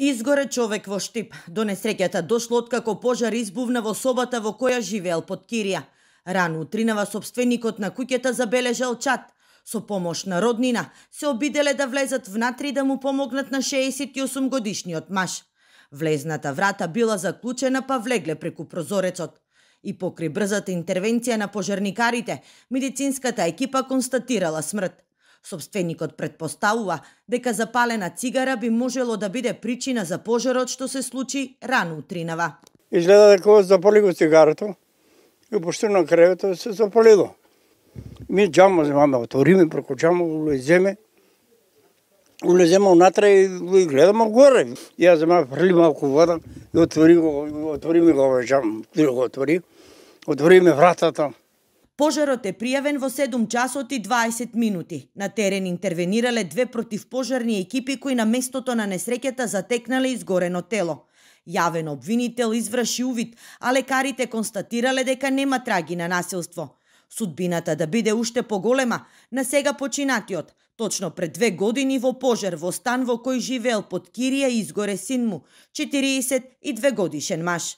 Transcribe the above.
Изгоре човек во Штип. До несреќата дошло откако пожар избувна во собата во која живеел под кирија. Рано утринава собственикот на куќата забележал чад. Со помош на роднина се обиделе да влезат внатре да му помогнат на 68 годишниот маж. Влезната врата била заклучена па влегле преку прозорецот. И покри брзата интервенција на пожарникарите, медицинската екипа констатирала смрт. Собственикот предпоставува дека запалена цигара би можело да биде причина за пожарот што се случи рано утринава. Изгледа дека запали го цигарото и пошто на креветот се запалило. Ми джамо земаме, отвориме преку джамо, улеземе унатре и гледаме горе. Јас земаме прели малку вода и отвориме го джамо, отвориме вратата. Пожарот е пријавен во 7 часот и 20 минути. На терен интервенирале 2 противпожарни екипи кои на местото на несреќата затекнале изгорено тело. Јавен обвинител изврши увид, а лекарите констатирале дека нема траги на насилство. Судбината да биде уште поголема на сега починатиот. Точно пред 2 години во пожар во стан во кој живеел под кирија изгоре син му, 42 годишен маж.